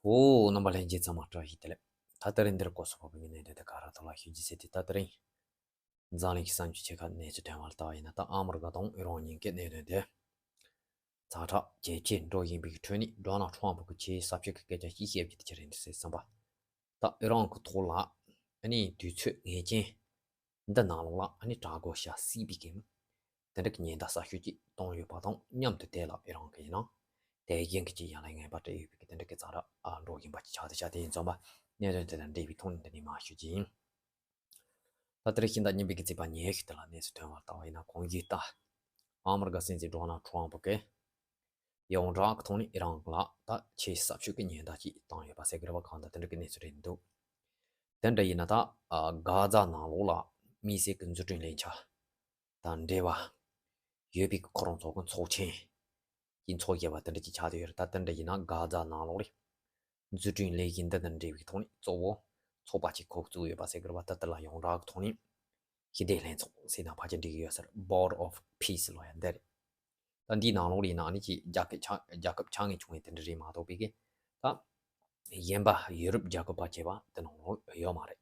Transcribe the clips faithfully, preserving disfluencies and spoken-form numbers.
ཨོ། རྣམ་པ་ལྷན་རྒྱས་ཚང་མ་བཀྲ་ཤིས་བདེ་ལེགས། ད་ལྟ་རིང་འདིར་སྐོར་སོགས་པའི་གནད་དོན་དེ་ག་ར་ཐོག་ལ་ཞུ་རྒྱུ་ཟེར་ཏེ། ད་ལྟ་རིང་འཛམ་གླིང་གི་བསམ་སྤྱོད་ཆེ་ཁག་གནས་ཚུལ་ཐོན་པ་ལ་ལྟ་བ་ཡིན་ན། ད་ཨ་མི་རི་ཀ་དང་ཨི་རན་གཉིས་ཀའི་གནད་དོན་དེ་ཛ་དྲག་ཇེ་ཆེར་འགྲོ་བཞིན་པའི་ཁྲོད་ནས། ཌོ་ནལ་ཊམ་ཕ་གིས་ཆེས་ཟབ་ཤོས་ཀྱི་སྐད་ཆ་ཞིག་བཤད་རྒྱུ་དེ་ཅི་རེད་འདུག་ཟེར་བསམ་པ། ད་ཨི་རན་གྱི་ཐོག་ལ་ཨ་ནི་དུས་ཚོད་ངེས་ཅན་འདི་ནང་ལོགས་ལ་ཨ་ནི་དྲག་རྒོལ་བྱ་སྲིད་པའི་གི་དེ་འདྲ་གི་ཉེན་བརྡ་གསར་ཤོས་ཅིག་བཏང་ཡོད་པ་དང་མཉམ་དུ། དེ་ལ་ཨི་རན་གྱིས་ཡིན་ན་དེ་བཞིན་གྱི་ཅིག་ཡ་ལན་ངན་པ་སྤྲད་ཡོད་པའི་གི་དེ་འདྲ་གི་ཛ་དྲག་འགྲོ་བཞིན་པ་ཅིག་ཆགས་བསྡད་ཤག་དེ་ཡིན་ཙང་པ། གནད་དོན་དེ་དང་འབྲེལ་བའི་ཐོག་ནས་འདི་ནས་མར་ཞུ་རྒྱུ་ཡིན། ད་ལྟ་རེ་ཤིང་ད་ཉིན་པའི་གི་ཚེས་པ་ཉེར་བཞི་དེ་ལ་གནས་ཚུལ་ཐོན་པར་ལྟ་བ་ཡིན་ན། གོང་ཞུས་ལྟར་ཨ་མི་རི་ཀ་སྲིད་འཛིན་ཌོ་ནལ་ཊམ་ཕ་གིས་ཡོངས་གྲགས་ཀྱི་ཐོག་ནས་ཨི་རན་ལ་ད་ཆེས་ཟབ་ཤོས་ཀྱི་ཉེན་བརྡ་ཅིག་བཏང་ཡོད་པ་ཟེར་གི་རེད་པ། གང་ལྟར་དེ་འདྲ་གི་གནས་ཚུལ་རེད་འདུག་དེ་འདྲ་ཡིན་ན་ད་ཨ་གྷ་ཛ་ནང་ལོགས་ལ་དམིགས་བསལ་གྱི་འཛུགས་སྐྲུན་ལས་འཆར་དང་འབྲེལ་བ་ཡོད་པའི་ཁོ་རང་ཚོ་གི་ཚོགས་ཆེན་གྱི་ཚོགས་བཞིན་པ་དེ་འདྲ་ཅིག་ཆགས་བསྡད་ཡོད་རེད། ད་དེ་འདྲ་ཡིན་ན་གྷ་ཛ་ནང་ལོགས་ལ་འཛུགས་སྐྲུན་ལས་གཞི་འདི་དང་འབྲེལ་བའི་ཐོག་ནས་གཙོ་བོ་ཚོགས་པ་གཅིག་ཁོ་བཙུགས་ཡོད་པ་ཟེར་གི་རེད་པ། ད་དེ་ལ་ཡོངས་གྲགས་ཀྱི་ཐོག་ནས་ཞི་བདེ་ལྷན་ཚོགས་ཟེར་ན་ཕལ་ཆེར་འགྲིག་གི་ཡོད་ས་རེད། Board of Peace ལབ་ཡ་འདི་རེད། ད་འདིའི་ནང་ལོགས་ལ་ཡིན་ན་ཨ་ནི་ཅིག་རྒྱལ་ཁབ་ཆ་རྒྱལ་ཁབ་ཆ་ངེས་ཆུང་ངེས་དེ་འདྲ་རེད་མ་གཏོགས་པའི་གི་ད་གཞན་པ་ཡུ་རོབ་རྒྱལ་ཁབ་ཕལ་ཆེ་བ་དེ་ནང་ལོགས་ཡོད་མ་རེད།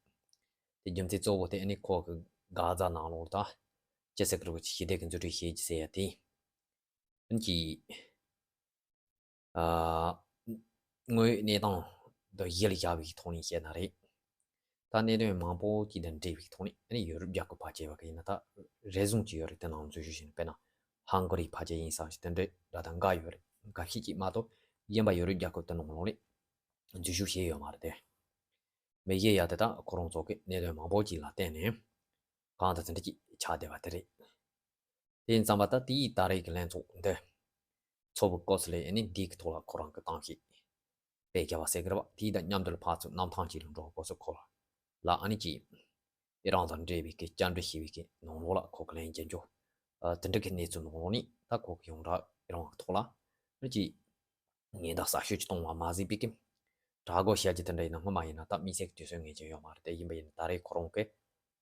དེ་རྒྱུ་མཚན་གཙོ་བོ་དེ་ཨ་ནི་ཁོ་གི་གྷ་ཛ་ནང་ལོགས་ད་ཅི་ཟེར་གི་རེད། ཞི་བདེ་གི་འཛུགས་སྐྲུན་བྱེད་རྒྱུ་ཟེར་ཡ་དེ་ཨ་ནི་ཅིག་ཨ་དངོས་ཡོད་གནས་སྟངས་དང་གཞི་ལ་བཞག་པའི་ཐོག་ནས་བཤད་ན་རེད། ད་གནད་དོན་མང་པོ་ཅིག་དང་འབྲེལ་བའི་ཐོག་ནས་ཨ་ནི་ཡུ་རོབ་རྒྱལ་ཁབ་ཕལ་ཆེ་བ་གི་ཡིན་ན་ད་རེ་ཟུང་ཅིག་ཡོད་རེད། དེ་ནང་འཛུལ་ཞུགས་བྱས་ནས། དཔེར་ན་ཧང་ག་རི་ཕལ་ཆེར་ཡིན་ས་ཞིག་དེ་འདྲའི་འདྲ་དང་འགའ་ཡོད་རེད། འགའ་ཤས་ཅིག་མ་གཏོགས་གཞན་པ་ཡུ་རོབ་རྒྱལ་ཁབ་དེ་ནང་ལོགས་ནས་འཛུལ་ཞུགས་བྱས་ཡོད་མ་རེད་དེ། མི་བཞི་ཡ་དེ་དག་ཁོ་རང་ཚོ་གི་གནད་དོན་མང་པོ་ཅིག་ལ་བརྟེན་ནས་གང་དང་དེ་འདྲ་ཅིག་ཆགས་བསྡད་པ་དེ་རེད། དེ་ཡིན་ཙང་པ་ད་དེའི་ད་རེས་ཀྱི་ལྷན་ཚོགས་འདི་ཚོགས་པའི་སྐབས་སུ་ལས་ཨ་ནི་འདི་གི་ཐོག་ལ་ཁོ་རང་གི་གཏམ་བཤད་སྤེལ་རྒྱབ་པ་ཟེར་གི་རེད་པ། དེ་དང་མཉམ་དུ་ལ་ཕར་ཚུར་གནམ་ཐང་ཅིག་ལ་འགྲོ་སྐབས་སུ་ཁོ་ལ་ཨ་ནི་ཅིག་ཨི་རན་དང་འབྲེལ་བའི་གི་བཅར་འདྲི་བྱས་པའི་གི་ནང་ལོགས་ལ་ཁོ་གི་ལན་བརྒྱབ་རྒྱུ། ཨ་དེ་འདྲ་གི་གནས་ཚུལ་ནང་ལོགས་ནས་ད་ཁོ་གི་ཡོངས་གྲགས་ཨི་རན་གི་ཐོག་ལ་ཨ་ནི་ཅིག་ཉེན་བརྡ་གསར་ཤོས་ཅིག་གཏོང་བ་མ་ཟད་པའི་གི་དྲག་རྒོལ་བྱ་རྒྱུ་དེ་འདྲ་ཡིན་ན་སྔོན་མ་ཡིན་ན་ད་དམིགས་བསལ་གྱི་དུས་ཚོད་ངེས་ཅན་ཡོད་མ་རེད། དེ་ཡིན་པ་ཡིན་ན་ད་རེས་ཁོ་རང་གིས་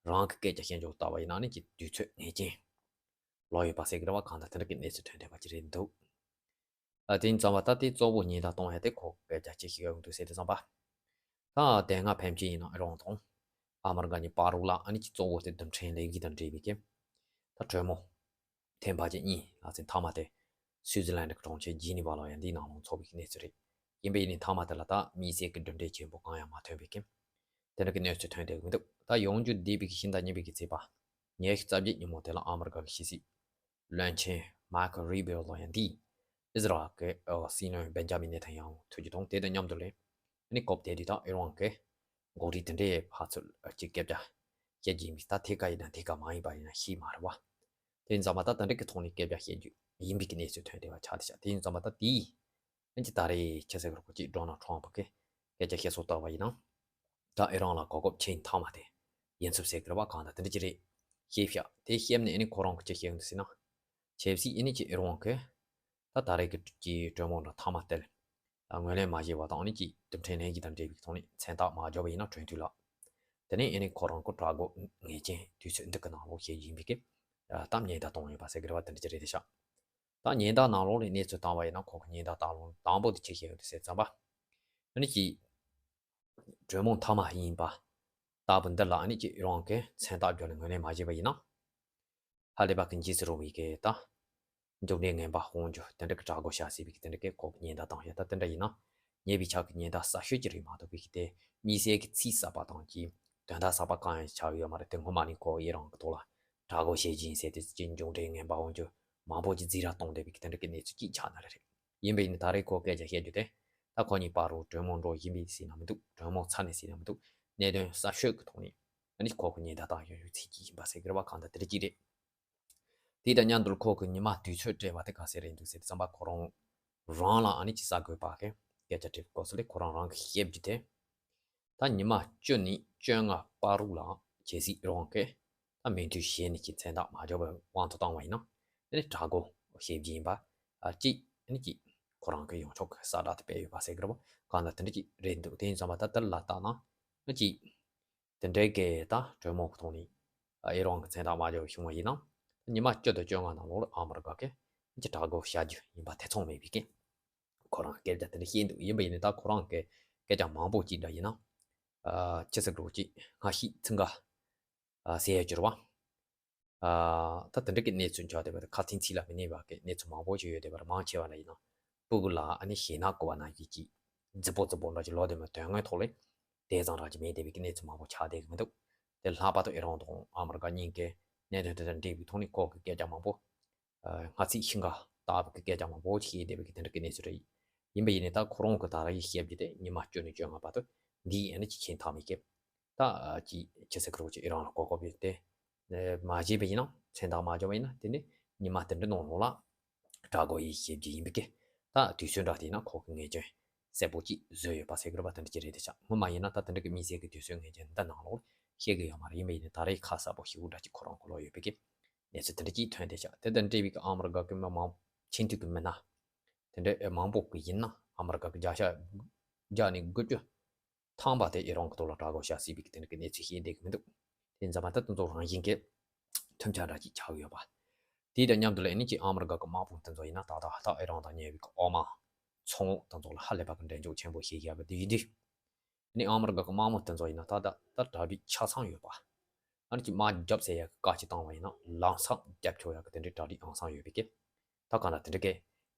རང་གི་སྐད་ཆ་བཤད་འཇོག་ལྟ་བ་ཡིན་ན་ཨ་ནི་ཅིག་དུས་ཚོད་ངེས་ཅན་ལོག་ཡོད་པ་ཟེར་གི་རེད་པ། གང་ལྟར་དེ་འདྲ་གི་གནས་ཚུལ་ཐོན་བསྡད་པ་ཅིག་རེད་འདུག་ཨ་དེ་ཡིན་ཙང་པ་ད་དེ་གཙོ་བོ་ཉེན་བརྡ་གཏོང་ཡ་དེ་ཁོ་སྐད་ཆ་ཅིག་བཤད་ཡོང་འདུག་ཟེར་དུས་ཙམ་པ། ད་དེ་སྔ་ཕན་ཆད་ཡིན་ན་ཨི་རན་དང་ཨ་མི་རི་ཀ་གཉིས་བར་རུ་ལ་ཨ་ནི་ཅིག་གཙོ་བོ་དེ་རྡུལ་ཕྲན་ལས་འགུལ་དང་འབྲེལ་བའི་གི་ད་གྲོས་མོལ་ཐེངས་ཕལ་ཆེར་གཉིས་ལ་ཚེ་མཐའ་མ་དེ་སུའུ་ཛི་ལན་གྱི་གྲོང་ཁྱེར་ཇི་ནི་ཝ་ལ་ཡང་འདིའི་ནང་ལ་ཚོགས་པའི་གནས་ཚུལ་རེད། ཡིན་པ་ཡིན་ནའི་མཐའ་མ་དེ་ལ་ད་དམིགས་བསལ་གྱི་གྲུབ་འབྲས་ཆེན་པོ་གང་ཡང་མ་ཐོན་པའི་གི་དེ་འདྲ་གི་གནས་ཚུལ་ཐོན་བསྡད་ཀྱི་མི་འདུག་ད་ཡོང་རྒྱུ་བསྡད་པའི་གི་ཕྱི་ཟླ་གཉིས་པའི་གི་ཚེས་པ་ཉི་ཤུ་རྩ་བརྒྱད་ཉིན་མོ་དེ་ལ་ཨ་མི་རི་ཀ་གི་ཕྱི་སྲིད་བློན་ཆེན་མར་ཀོ་རུ་བྷི་ཨོ་ལ་ཡང་འདིས་ཨི་ཟི་རལ་གྱི་ཨ་སྲིད་བློན་བེན་ཇ་མིན་ནེ་ཐན་ཡ་ཧུ་ཐུག་རྒྱུ་དང་། དེ་དང་མཉམ་དུ་ལས་ཨ་ནི་སྐབས་དེ་དུས་ད་ཨི་རན་གྱི་འགོ་ཁྲིད་དེ་འདྲས་ཕར་ཚུར་ཅིག་སྐད་ཆ་བཤད་ཀྱི་ཡིན་པས། ད་ཐད་ཀ་ཡིན་ན་ཐད་ཀ་མ་ཡིན་པ་ཡིན་ན་ཤེས་མ་རེད་པ། དེ་ཡིན་ཙང་མ་ད་དེ་འདྲ་གི་ཐོག་ནས་སྐད་ཆ་བཤད་རྒྱུ་ཡིན་པའི་གི་གནས་ཚུལ་ཐོན་བསྡད་པ་ཆགས་བསྡད་ཤག་དེ་ཡིན་ཙང་མ་ད་དེའི་ཨ་ནི་ད་རེས་ཁྱེད་ཟེར་གི་རེད་པ། ཅིག་ཌོ་ནལ་ཊམ་ཕ་གིས་སྐད་ཆ་བཤད་སྲོལ་ལྟ་བ་ཡིན་ན། ད་ཨི་རན་ལ་གོ་སྐབས་ཆེས་མཐའ་མ་དེ་ཡིན་ཚུལ་ཟེར་གི་རེད་པ། གང་ལྟར་དེ་འདྲ་ཅིག་རེད། ཤེས་བྱ་དེ་ཤེས་ནས་ཨ་ནི་ཁོ་རང་གིས་ཅི་བཤད་ཡོང་འདུག་ཟེར་ན། ཆབ་སྲིད་ཨ་ནི་ཅིག་ཨི་རན་གྱིས་ད་ད་རེས་ཀྱི་ཀྱི་གྲོས་མོལ་འདྲ་མཐའ་མ་དེ་ལ་ངོས་ལེན་མ་བྱས་པ་དང་། ཨ་ནི་ཅིག་རྡུལ་ཕྲན་ལྷན་རྒྱས་དང་འབྲེལ་བའི་ཐོག་ནས་མཚན་རྟགས་མ་འཇོག་པ་ཡིན་ན་གྲོས་མཐུན་ལ། དེ་ནས་ཨ་ནི་ཁོ་རང་གི་དྲག་རྒོལ་ངེས་ཅན་དུས་ཚོད་འདི་གི་ནང་ལོགས་བྱེད་ཀྱི་ཡིན་པའི་གི་གཏམ་ཉེན་བརྡ་གཏོང་ཡོད་པ་ཟེར་གི་རེད་པ། དེ་འདྲ་ཅིག་རེད་དེ་ཤག་ད་ཉེན་བརྡ་ནང་ལོགས་ལ་གནས་ཚུལ་བཏང་བ་ཡིན་ན་ཁོ་གི་ཉེན་བརྡ་བཏང་ལུང་དང་པོ་དེ་ཅི་བཤད་ཡོད་དེ་ཟེར་ཙམ་པ། ཨ་ནི་ཅིག་གྲོས་མོལ་མཐའ་མ་ཡིན་པ་ལྟ་བུ་འདི་ལ་ཨ་ནི་ཅིག་ཨི་རན་གྱིས་མཚན་རྟགས་བརྒྱབ་ནས་ངོས་ལེན་མ་བྱས་པ་ཡིན་ན། ཧ་ལས་པ་གི་འཇིགས་སུ་རུང་བའི་གི་ད་མཇུག་འབྲས་ངན་པ་འོང་རྒྱུ་དེ་འདྲ་གི་དྲག་རྒོལ་བྱ་སྲིད་པའི་གི་དེ་འདྲ་གི་ཁོ་གི་ཉེན་བརྡ་བཏང་ཡོད། ད་དེ་འདྲ་ཡིན་ན་ཉེ་བའི་ཆར་གི་ཉེན་བརྡ་གསར་ཤོས་ཅིག་རེད་མ་གཏོགས་པའི་གི་དེ་དམིགས་བསལ་གི་ཚིག་གསར་པ་དང་ཅིག་དོན་དག་གསར་པ་གང་ཡང་ཆགས་ཡོད་མ་རེད། དེ་སྔོན་མ་ནས་ཁོ་ཨི་རན་གི་ཐོག་ལ་དྲག་རྒོལ་བྱེད་ཀྱི་ཡིན་ཟེར་ཏེ་ཅིག་མཇུག་འབྲས་ངན་པ་འོང་རྒྱུ་མང་པོ་ཅིག་རྫིག་ར་གཏོང་བསྡད་པའི་གི་དེ་འདྲ་གི་གནས་ཚུལ་ཅིག་ཆགས་ན་རེ་རེད། ཡིན་པ་ཡིན་ན་ད་རེས་ཁོ་སྐད་ཆ་བཤད་རྒྱུ་དེ་ད་ཁོ་གཉིས་བར་རུ་གྲོས་མོལ་འགྲོ་བཞིན་པའི་ཟེར་ན་མི་འདུག་གྲོས་མོལ་ཚར་ནས་ཟེར་ན་མི་འདུག་གནད་དོན་གསར་ཤོས་ཀྱི་ཐོག་ནས་ཨ་ནི་ཁོ་གི་ཉེན་བརྡ་བཏང་ཡོད་ཡོད་ཚིག་ཅིག་ཡིན་པ་ཟེར་གི་རེད་པ། གང་ལྟར་དེ་འདྲ་ཅིག་རེད། དེ་དང་མཉམ་དུ་ཁོ་གི་ཉི་མ་དུས་ཚོད་སྤྲད་པ་དེ་ག་ཟེ་རེད་འདུག་ཟེར་དུས་ཙམ་པ། ཁོ་རང་རང་ལ་ཨ་ནི་ཅིག་གསར་འགོད་པ་གིས་སྐད་ཆ་དྲིས་པའི་སྐབས་སུ་ལས་ཁོ་རང་རང་གི་བཤད་རྒྱུ་དེ། ད་ཉི་མ་བཅུ་ནས་བཅོ་ལྔ་བར་དུ་ལ་གལ་སྲིད་ཨི་རན་གྱིས་ད་མོས་མཐུན་བྱས་ནས་ཀྱི་མཚན་རྟགས་མ་འཇོག་པའི་དབང་དུ་བཏང་བ་ཡིན་ན། དེ་ནི་དྲག་རྒོལ་བྱེད་རྒྱུ་ཡིན་པ་ཨ་གཅིག་ཨ་ནི་གཅིག་ཁོ་རང་གི་ཡོངས་ཁྱབ་ཀྱི་གསལ་བསྒྲགས་དེ་སྤེལ་ཡོད་པ་ཟེར་གི་རེད་པ། གང་ལ་དེ་འདྲ་ཅིག་རེད་འདུག་དེ་ཡིན་ཙང་པ་ད་དེ་ལ་བལྟས་ན་ཨ་གཅིག་དེ་འདྲའི་གི་ད་གྲོས་མོལ་གྱི་ཐོག་ནས་ཨི་རན་གྱིས་མཚན་རྟགས་མ་འཇོག་བྱུང་བ་ཡིན་ན། ཉི་མ་བཅུ་དང་བཅོ་ལྔ་ནང་ལོགས་ལ་ཨ་མི་རི་ཀ་གིས་ཨ་ནི་ཅིག་དྲག་རྒོལ་བྱ་རྒྱུ་ཡིན་པ་ཐེ་ཚོམ་མེད་པའི་གི་ཁོ་རང་སྐད་ཆ་དེ་འདྲ་བཤད་འདུག་ཡིན་པ་ཡིན་ནའི་ད་ཁོ་རང་གི་སྐད་ཆ་མང་པོ་ཅིག་འདྲ་ཡིན་ན། ཨ་ཅི་ཟེར་དགོས་ཅིག་སྔ་ཕྱི་ཚིག་འགའ་ཨ་ཟེར་ཡ་གྱུར་བ། ཨ་ད་དེ་འདྲ་གི་གནས་ཚུལ་འཆར་བསྡད་པ་དེ་ཁ་ཚིག་ཚིག་ལ་མི་གནས་པ་གི་གནས་ཚུལ་མང་པོ་ཞིག་ཡོད་བསྡད་པ་རེད། མང་ཆེ་བ་ལ་ཡིན་ན་སྤུ་གུ་ལ་ཨ་ནི་ཞེད་སྣང་བསྐུལ་བ་ནང་བཞིན་ཅིག་རྫི་པོ་རྫི་པོ་འདྲ་ཅིག་ལོག་བསྡད་མ་དོན་དངོས་ཐོག་ལ་དེ་ཙམ་རང་ཅིག་མེད་བསྡད་པའི་གི་གནས་ཚུལ་མང་པོ་ཆགས་བསྡད་ཀྱི་མི་འདུག་དེ་ལྷག་པར་དུ་ཨི་རན་དང་ཨ་མི་རི་ཀ་གཉིས་ཀའི་གནད་དོན་དེ་དང་འབྲེལ་བའི་ཐོག་ནས་ཁོ་གི་སྐད་ཆ་མང་པོ། ཨ་སྔ་ཚིག་ཤིང་ཁ་བཏགས་པའི་སྐད་ཆ་མང་པོ་ཞིག་བཤད་བསྡད་པའི་དེ་འདྲ་གི་གནས་ཚུལ་རེད། ཡིན་པ་ཡིན་ནའི་ད་ཁོ་རང་གི་ད་རེས་བཤད་རྒྱུ་དེ་ཉི་མ་བཅུ་ནས་བཅོ་ལྔ་བར་དུ་འདིའི་ཡན་ནི་ཅིག་མཁྱེན་ཐག་མི་ཁེབས། ད་ཅིག་ཅི་ཟེར་གི་རེད་ཅིག་ཨི་རན་ལ་གོ་སྐབས་ཡོད་དེ། མ་བྱས་པ་ཡིན་ན་མཚན་རྟགས་མ་འཇོག་པ་ཡིན་ན་དེ་ནི་ཉི་མ་དེ་འདྲ་ནང་ལོགས་ལ་དྲག་རྒོལ་ཡིན་བཤད་རྒྱུ་ཡིན་པའི་ཀི། ད་དུས་ཚོད་འདྲ་དེ་ཡིན་ན་ཁོ་གི་ངེས་ཅན་གསལ་པོ་ཅིག་བཟོས་ཡོད་པ་ཟེར་གི་རེད་པ། དེ་འདྲ་ཅིག་རེད་དེ་ཆགས། སྔོན་མ་ཡིན་ན་ད་དེ་འདྲ་གི་དམིགས་བསལ་གི་དུས་ཚོད་ངེས་ཅན་འདི་ནང་ལོགས་བཤད་གི་ཡོད་མ་རེད། ཡིན་པ་ཡིན་ནའི་ད་རེས་ཁ་གསལ་པོ་ཞེ་པོ་འདྲ་ཅིག་ཁོ་རང་གོ་ལོག་ཡོད་པའི་ཀི། གནས་ཚུལ་དེ་འདྲ་ཅིག་ཐོན་བསྡད་ཤག་དེ་དང་འབྲེལ་བའི་གི་ཨ་མི་རི་ཀ་གི་མི་མང་ཆེ་མཐོང་གི་མི་སྣ་དེ་འདྲ་མང་པོ་གི་ཡིན་ན་ཨ་མི་རི་ཀ་གི་བརྒྱ་ཆ་བརྒྱ་ནས་དགུ་བཅུ་ཐམ་པ་དེ་ཨི་རན་གི་ཐོག་ལ་དྲག་རྒོལ་བྱ་སྲིད་པའི་གི་དེ་འདྲ་གི་གནས་ཚུལ་བཤད་བསྡད་གི་མི་འདུག་དེ་ཡིན་ཙང་མ་ད་དེ་ཚོ་རང་བཞིན་གི་མཐུན་ཆ་འདྲ་ཅིག་ཆགས་ཡོད་པ། དེ་དང་མཉམ་དུ་ལ་ཨ་ནི་ཅིག་ཨ་མི་རི་ཀ་གི་དམག་དཔུང་དེ་ཚོ་ཡིན་ན་ད་ལྟ་ཧ་ད་ཨི་རན་དང་ཉེ་བའི་གི་འོ་མ་ཚོང་དེ་ཚོ་ལ་ཧ་ལས་པ་གི་འགྲན་ལྕོག་ཆེན་པོ་བྱེད་ཀྱི་ཡོད་པ་དེ་ཡིན་དུས། ཨ་ནི་ཨ་མི་རི་ཀ་གི་དམག་མི་དེ་ཚོ་ཡིན་ན་ད་ད་ད་གྲ་སྒྲིག་ཆ་ཚང་ཡོད་པ། ཨ་ནི་ཅིག་དམག་རྒྱབ་ཟེར་ཡ་གི་བཀའ་ཅིག་བཏང་བ་ཡིན་ན་ལམ་སང་རྒྱབ་ཆོག་ཡ་གི་དེ་འདྲའི་གྲ་སྒྲིག་ཨང་སང་ཡོད་པའི་ཀི། ད་གང་ལྟར་དེ་འདྲ་གི་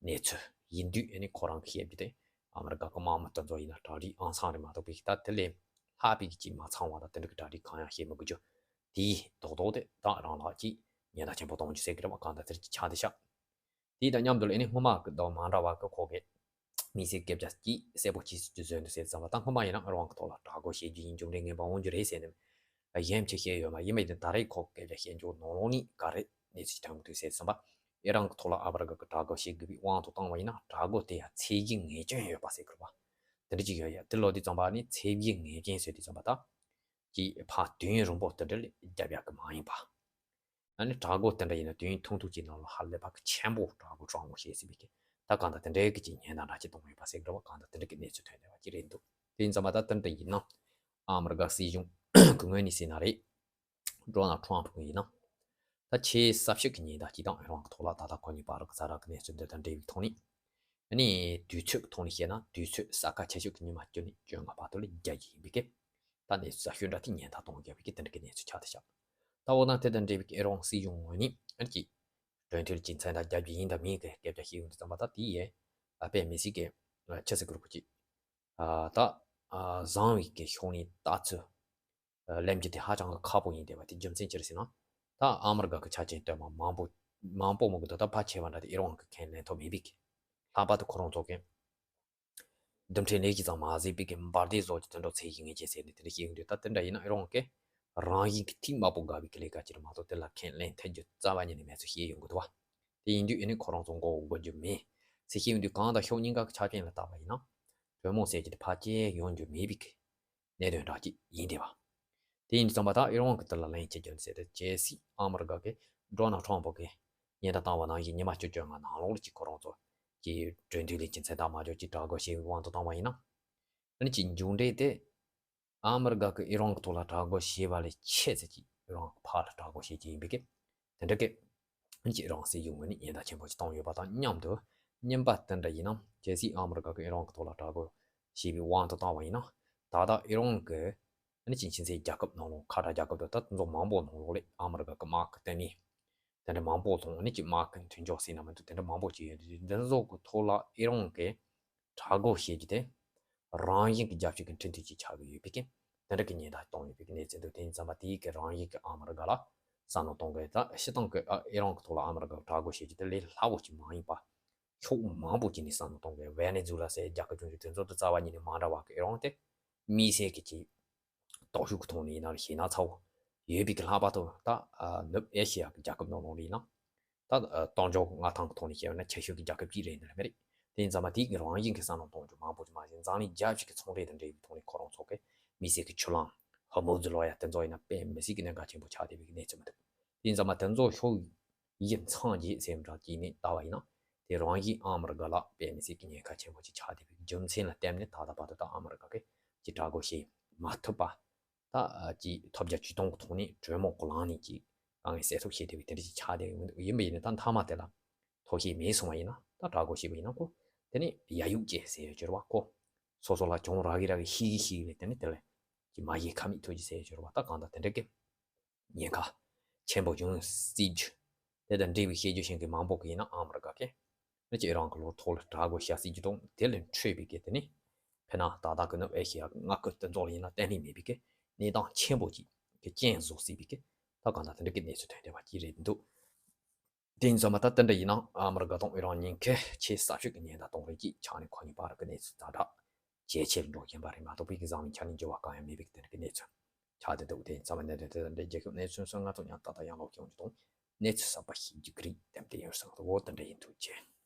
གནས་ཚུལ་ཡིན་དུས་ཨ་ནི་ཁོ་རང་གི་བཤད་རྒྱུ་དེ་ཨ་མི་རི་ཀ་གི་དམག་མི་དེ་ཚོ་ཡིན་ན་གྲ་སྒྲིག་ཨང་སང་རེད་མ་གཏོགས་པའི་ད་དེ་ལས་ལྷག་པའི་གི་ཅིག་མ་ཚང་བ་དང་དེ་འདྲ་གི་གྲ་སྒྲིག་གང་ཡང་བྱེད་མི་དགོས་རྒྱུ་དེའི་རྡོག་རྡོག་དེ་ད་རང་ལ་ཅིག་ཉེན་བརྡ་ཆེན་པོ་གཏོང་རྒྱུ་ཟེར་གི་རེད་པ། གང་ལྟར་དེ་འདྲ་ཅིག་ཆགས་བསྡད་ཤག་དེ་དང་མཉམ་དུ་ལ་ཨ་ནི་སྔོན་མ་གི་དང་མ་འདྲ་བ་གི་ཁོ་གི་དམིགས་བསལ་སྐད་ཆ་ཅིག་གསལ་པོ་ཅིག་ཅིག་བཟོས་འདུག་ཟེར་ཙམ་པ། ད་སྔོན་མ་ཡིན་ན་ཨི་རན་གི་ཐོག་ལ་དྲག་རྒོལ་བྱེད་རྒྱུ་ཡིན། མཇུག་འབྲས་ངན་པ་འོང་རྒྱུ་རེད་ཟེར་ནས་གཞན་ཆེ་བཤད་ཡོད་མ་ཡིན་པ་ཡིན་ན་ད་རེས་ཁོ་སྐད་ཆ་བཤད་འཇོག་ནང་ལོགས་ནས་ག་རེ་གནས་ཚུལ་ཐོན་གི་འདུག་ཟེར་ཙམ་པ། ཨི་རན་གི་ཐོག་ལ་ཨ་མི་རི་ཀ་གི་དྲག་རྒོལ་བྱེད་དགོས་པའི་དབང་དུ་བཏང་བ་ཡིན་ན་དྲག་རྒོལ་དེ་ཡང་ཚད་གཞི་ངེས་ཅན་ཡོད་པ་ཟེར་གི་རེད་པ། དེ་འདྲ་ཅིག་ཡོད་ཡ། དེ་ལོ་དུས་ཙམ་པ་ནི་ཚད་གཞི་ངེས་ཅན་ཟེར་དུས་ཙམ་པ་ད་ཅིག་ཕར་དུས་ཡུན་རིང་པོ་དེ་འདྲ་ལ་རྒྱབ་ཡག་གི་མ་ཡིན་པ། ཨ་ནི་དྲག་རྒོལ་དེ་འདྲ་ཡིན་ན་དུས་ཡུན་ཐུང་ཐུང་ཅིག་ནང་ལ་ཧ་ལས་པ་གི་ཆེན་པོ་དྲག་རྒོལ་དྲག་མོ་བྱེད་སྲིད་པའི་གི། ད་གང་ལྟར་དེ་འདྲའི་གི་ཅིག་ཉེན་བརྡ་འདྲ་ཅིག་གཏོང་ཡོད་པ་ཟེར་གི་རེད་པ། གང་ལྟར་དེ་འདྲ་གི་གནས་ཚུལ་ཐོན་བསྡད་པ་ཅིག་རེད་འདུག་དེ་ཡིན་ཙང་མ་ད་དེ་འདྲ་ཡིན་ན་ཨ་མི་རི་ཀ་སྲིད་གཞུང་གི་ངོས་ནས་ཟེར་ན་རེད། ཌོ་ནལ་ཊམ་ཕ་གི་ཡིན་ན་ད་ཆེས་ཟབ་ཤོས་ཀྱི་ཉེན་བརྡ་ཅིག་དང་ཨི་རན་གི་ཐོག་ལ་ད་ལྟ་ཁོ་གཉིས་བར་གི་ཛ་དྲག་གི་གནས་ཚུལ་འདི་དང་འབྲེལ་བའི་ཐོག་ནས། ཨ་ནི་དུས་ཚོད་ཀྱི་ཐོག་ནས་བཤད་ན་དུས་ཚོད་ས་ཁ་ཆེ་ཤོས་ཀྱི་ཉི་མ་བཅུ་ནས་བཅོ་ལྔ་བར་དུ་ལ་རྒྱག་རྒྱུ་ཡིན་པའི་གི། ད་གནས་ཚུལ་ཟབ་ཤོས་འདྲ་དེ་ཉེན་བརྡ་གཏོང་རྒྱུ་ཡིན་པའི་གི་དེ་འདྲ་གི་གནས་ཚུལ་ཆགས་བསྡད་ཤག་ད་འོ་ན་དེ་དང་འབྲེལ་བའི་གི་ཨི་རན་སྲིད་གཞུང་ངོས་ནས་ཨ་ནི་ཅིག་གྲོས་མཐུན་ལ་ཅིག་མཚན་རྟགས་རྒྱག་རྒྱུ་ཡིན་དང་མིན་གི་སྐད་ཆ་བཤད་ཡོང་དུས་ཙམ་པ་ད་དེ་ཡི་ཨ་དཔེ་མི་སྲིད་གི་ཆི་ཟེར་གི་རེད་གོ་ཅིག་ཨ་ད་ཨ་བཟང་བའི་གི་ཕྱོགས་ནས་ལྟ་ཚུལ་ལེན་རྒྱུ་དེ་ཧ་ཅང་གི་ཁག་པོ་ཡིན་བསྡད་པ་དེ་རྒྱུ་མཚན་ཅི་རེད་ཟེར་ན། ད་ཨ་མི་རི་ཀ་གི་ཆ་རྐྱེན་ལྟོས་མ་མང་པོ་མང་པོ་མི་འདུག་ད་ཕལ་ཆེ་བ་འདྲ་དེ་ཨི་རན་གི་ཁས་ལེན་ཐུབ་མེད་པའི་གི། ལྷག་པར་དུ་ཁོ་རང་ཚོ་གི་རྡུལ་ཕྲན་ལས་གཞི་ཙམ་མ་ཟད་པའི་གི་འབར་མདེལ་བཟོ་རྒྱུ་དེ་འདྲ་ཚད་གཞི་ངེས་ཅན་ཟེར་ནས་དེ་འདྲ་བཤད་ཡོང་དུས། ད་དེ་འདྲ་ཡིན་ན་ཨི་རན་གི་རང་བཞིན་གི་ཐིག་དམར་པོ་དགའ་བའི་གི་ལས་ཀ་ཅིག་རེད་མ་གཏོགས་དེ་ལ་ཁས་ལེན་ཐུབ་རྒྱུ་རྩ་བ་ཉིད་ནས་མེད་ཚུལ་བཤད་ཡོང་གི་འདུག་བ། དེ་ཡིན་དུས་ཨ་ནི་ཁོ་རང་ཚོ་མགོ་སྒུར་རྒྱུ་མེད་ཟེར་བཤད་ཡོང་དུས། གང་ལྟར་ཕྱོགས་གཉིས་ཀ་གི་ཆ་རྐྱེན་ལ་བལྟས་པ་ཡིན་ན་གྲོས་མོལ་ཟེར་རྒྱུ་དེ་ཕལ་ཆེར་ཡོང་རྒྱུ་མེད་པའི་གི་གནད་དོན་འདྲ་ཅིག་ཡིན་བསྡད་པ། དེ་ཡིན་དུས་ཙམ་པ་ད་ཨི་རན་གི་དེ་ལ་ལན་ཅིག་རྒྱག་ཟེར་ཏེ་གལ་སྲིད་ཨ་མི་རི་ཀ་གི་ཌོ་ནལ་ཊམ་ཕ་གི་ཉེན་བརྡ་བཏང་བ་ནང་བཞིན་ཉི་མ་བཅུ་བཅོ་ལྔ་ནང་ལོགས་ལ་ཅིག་ཁོ་རང་ཚོ་གི་གྲོས་མཐུན་ལ་ཅིག་མཚན་རྟགས་མ་འཇོག་ཅིག་དྲག་རྒོལ་བྱེད་པའི་དབང་དུ་བཏང་བ་ཡིན་ན། ཨ་ནི་ཅིག་མཇུག་འབྲས་དེ་ཨ་མི་རི་ཀ་གི་ཨི་རན་གི་ཐོག་ལ་དྲག་རྒོལ་བྱས་པ་ལས་ཆེ་ཙམ་ཅིག་ཨི་རན་གི་ཕར་ལ་དྲག་རྒོལ་བྱེད་ཀྱི་ཡིན་པའི་གི་དེ་འདྲ་གི་ཨ་ནི་ཅིག་ཨི་རན་སྲིད་གཞུང་ངོས་ནས་ཉེན་བརྡ་ཆེན་པོ་ཅིག་བཏང་ཡོད་པ་དང་མཉམ་དུ་རྙིང་པ་དེ་འདྲ་ཡིན་ན་གལ་སྲིད་ཨ་མི་རི་ཀ་གི་ཨི་རན་གི་ཐོག་ལ་དྲག་རྒོལ་བྱས་པའི་དབང་དུ་བཏང་བ་ཡིན་ན། ད་ལྟ་ཨི་རན་གི་ཨ་ནི་ཅིག་ཁྱིམ་མཚེས་རྒྱལ་ཁབ་ནང་ལོགས་ཁ་བྲལ་རྒྱལ་ཁབ་དང་ད་དེ་ཚོ་མང་པོ་ནང་ལོགས་ལ་ཨ་མི་རི་ཀ་གི་དམག་གི་ལྟེ་གནས་དེ་འདྲ་མང་པོ་དང་ཨ་ནི་ཅིག་དམག་གི་མཐུན་ཕྱོགས་ཟེར་ན་མི་འདུག་དེ་འདྲ་མང་པོ་ཅིག་ཡོད་དུས་འདི་ཚོ་གི་ཐོག་ལ་ཨི་རན་གི་དྲག་རྒོལ་བྱེད་རྒྱུ་དེ་རང་བཞིན་གྱི་རྒྱབ་སྐྱོར་གྱི་འཕྲིན་ཐུང་ཅིག་ཆགས་ཀྱི་ཡོད་པའི་རྐྱེན་དེ་འདྲ་གི་ཉེན་བརྡ་གཏོང་ཡོད་པའི་གནས་ཚུལ་འདུག་དེ་ཡིན་ཙམ་པ་དེའི་གི་རང་བཞིན་གྱི་ཨ་མི་རི་ཀ་ལ་བསམ་བློ་གཏོང་དགོས། ད་སྤྱིར་བཏང་གི་ཨ་ཨི་རན་གྱི་ཐོག་ལ་ཨ་མི་རི་ཀ་དྲག་རྒོལ་བྱེད་རྒྱུ་དེ་ལས་སླ་པོ་ཅིག་མ་ཡིན་པ། ཕྱོགས་མང་པོ་ཅིག་ནས་བསམ་བློ་གཏོང་དགོས། ཝེ་ནེ་ཛུ་ལ་ཟེར་རྒྱལ་ཁབ་ཆུང་ཆུང་དེ་ཚོ་དང་རྩ་བ་ཉིད་ནས་མ་འདྲ་བ་གི་ཨི་རན་དེ་དམིགས་བསལ་གྱི་ཅིག་སྟོབས་ཤུགས་ཀྱི་ཐོག་ནས་ཡིན་ན་ཞེད་སྣང་ཚ་བོ་ཡོད་པའི་གི། ལྷག་པར་དུ་ད་ཨ་ནུབ་ཨེ་ཤེ་ཡ་གི་རྒྱལ་ཁབ་ནང་ལོགས་ལ་ཡིན་ན། ད་ཨ་གཏོང་འཇོག་མངའ་ཐང་གི་ཐོག་ནས་བཤད་ན་ཆེ་ཤོས་ཀྱི་རྒྱལ་ཁབ་ཅིག་རེད་འདི་ལ་མི་རེད། དེ་ཡིན་ཙང་མ་དེའི་གི་རང་བཞིན་གྱི་བསམ་བློ་གཏོང་རྒྱུ་མང་པོ་ཅིག་མ་ཟད་འཛམ་གླིང་རྒྱལ་སྤྱི་གི་ཚོང་འབྲེལ་དང་འབྲེལ་བའི་ཐོག་ནས་ཁོ་རང་ཚོ་གི་དམིགས་བསལ་གྱི་ཆུ་ལམ་ཧོར་མུ་ཛི་ལབ་ཡ་དེ་ཚོ་ཡིན་ན་དཔེ་མི་སྲིད་ཀྱི་གནད་འགག་ཆེན་པོ་ཆགས་བསྡད་པའི་གནས་ཚུལ་མི་འདུག་དེ་ཡིན་ཙང་མ་དེ་ཚོ་ཕྱོགས་ཡིན་མཚམས་བརྒྱད་ཟེར་འདྲ་ཅིག་ནས་ལྟ་བ་ཡིན་ན། དེ་རང་བཞིན་ཨ་མི་རི་ཀ་ལ་དཔེ་མི་སྲིད་ཀྱི་ཉེན་ཁ་ཆེན་པོ་ཅིག་ཆགས་བསྡད་པའི་རྒྱུ་མཚན་ལ་བརྟེན་ནས་ད་ལྟ་བར་དུ་ད་ཨ་མི་རི་ཀ་གི་ཅིག་དྲག་རྒོལ་བྱེད་མ་ཐུབ་པ། ད་ཅིག་ཐོབ་རྒྱ་ཇུས་སྟོང་གི་ཐོག་ནས་གྲོས་མོལ་གྱི་ལམ་ནས་ཅིག་དཀའ་ངལ་སེལ་ཐབས་བྱེད་བསྡད་པའི་དེ་འདྲ་ཅིག་ཆགས་བསྡད་ཡོད། ཡིན་པ་ཡིན་ན་ད་མཐའ་མ་དེ་ལ་ཐོག་ཤེས་མེད་སོང་བ་ཡིན་ན། ད་དྲག་རྒོལ་བྱས་པ་ཡིན་ན་ཁོ་ དེ་ནི་ཡ་ཡུག་ཅེས་ཟེར་ཡོད་ཅེས་རེད་བ་ཁོ། སོ་སོ་ལ་གྱོང་རག་གི་རག་གི་ཤི་གི་ཤི་གི་རེད། དེ་ནི་དེ་ལས་ཀྱི་མ་ཡི་ཁ་མིག་ཐུག་ཅེས་ཟེར་ཡོད་ཅེས་རེད་བ། ད་གང་ལྟར་དེ་འདྲ་གི་ཉེན་ཁ་ཆེན་པོ་བྱུང་སྲིད་རྒྱུ། དེ་དང་འབྲེལ་བའི་བཤད་རྒྱུ་ཤེས་མཁན་མང་པོ་གི་ཡིན་ན་ཨ་མི་རི་ཀ་གི་ནི་ཅི་ཨི་རན་གི་ལོ་ཐོག་ལ་དྲག་དགོས་བྱ་སྲིད་རྒྱུ་དང་། དེ་ལས་འཕྲོས་པའི་གི་དེ་ནི་ཕེ་ན་ད་ལྟ་གི་ནི་ཨེ་ཤི་ཡ་མངའ་ཁུལ་དེ་ཚོ་ལ་ཡིན་ན་བརྟན་ལྷིང་མེད་པའི་གི་གནས་སྟངས་ཆེན་པོ་ཅིག་གི་རྐྱེན་བཟོ་སྲིད་པའི་གི་ད་གང་ལྟར་དེ་འདྲ་གི་གནས་ཚུལ་ཐོན་བསྡད་པ་ཅིག་རེད་འདུག་དེ་ཡིན་ཙང་མ་ད་དེ་འདྲ་ཡིན་ན་ཨ་མི་རི་ཀ་དང་ཨི་རན་གཉིས་ཀས་ཆེས་ཟབ་ཤོས་ཀྱི་ཉེན་བརྡ་གཏོང་རེས་ཀྱི་ཆ་ནས་ཁོ་གཉིས་བར་གྱི་གནས་ཚུལ་ཛ་དྲག་ཇེ་ཆེར་འགྲོ་བཞིན་པ་རེད་མ་གཏོགས་པའི་གི་བཟང་བའི་ཆ་ནས་འགྱུར་བ་གང་ཡང་མེད་པའི་གི་དེ་འདྲ་གི་གནས་ཚུལ་ཆགས་བསྡད་འདུག་དེ་ཡིན་ཙང་མ་འདི་འདྲ་དེ་འདྲ་རྒྱལ་ཁབ་གནས་ཚུལ་སོགས་ང་ཚོ་ཡང་ཏག་ཏག་ཡང་ལོག་སྐྱོང་རྒྱུ་དང་གནས་ཚུལ་གསར་པ་ཤེས་རྒྱུ་གི་རིགས་དེ་འདྲ་ཡོད་སང་འོ་དེ་འདྲ་ཡིན་འདུག་ཅེས།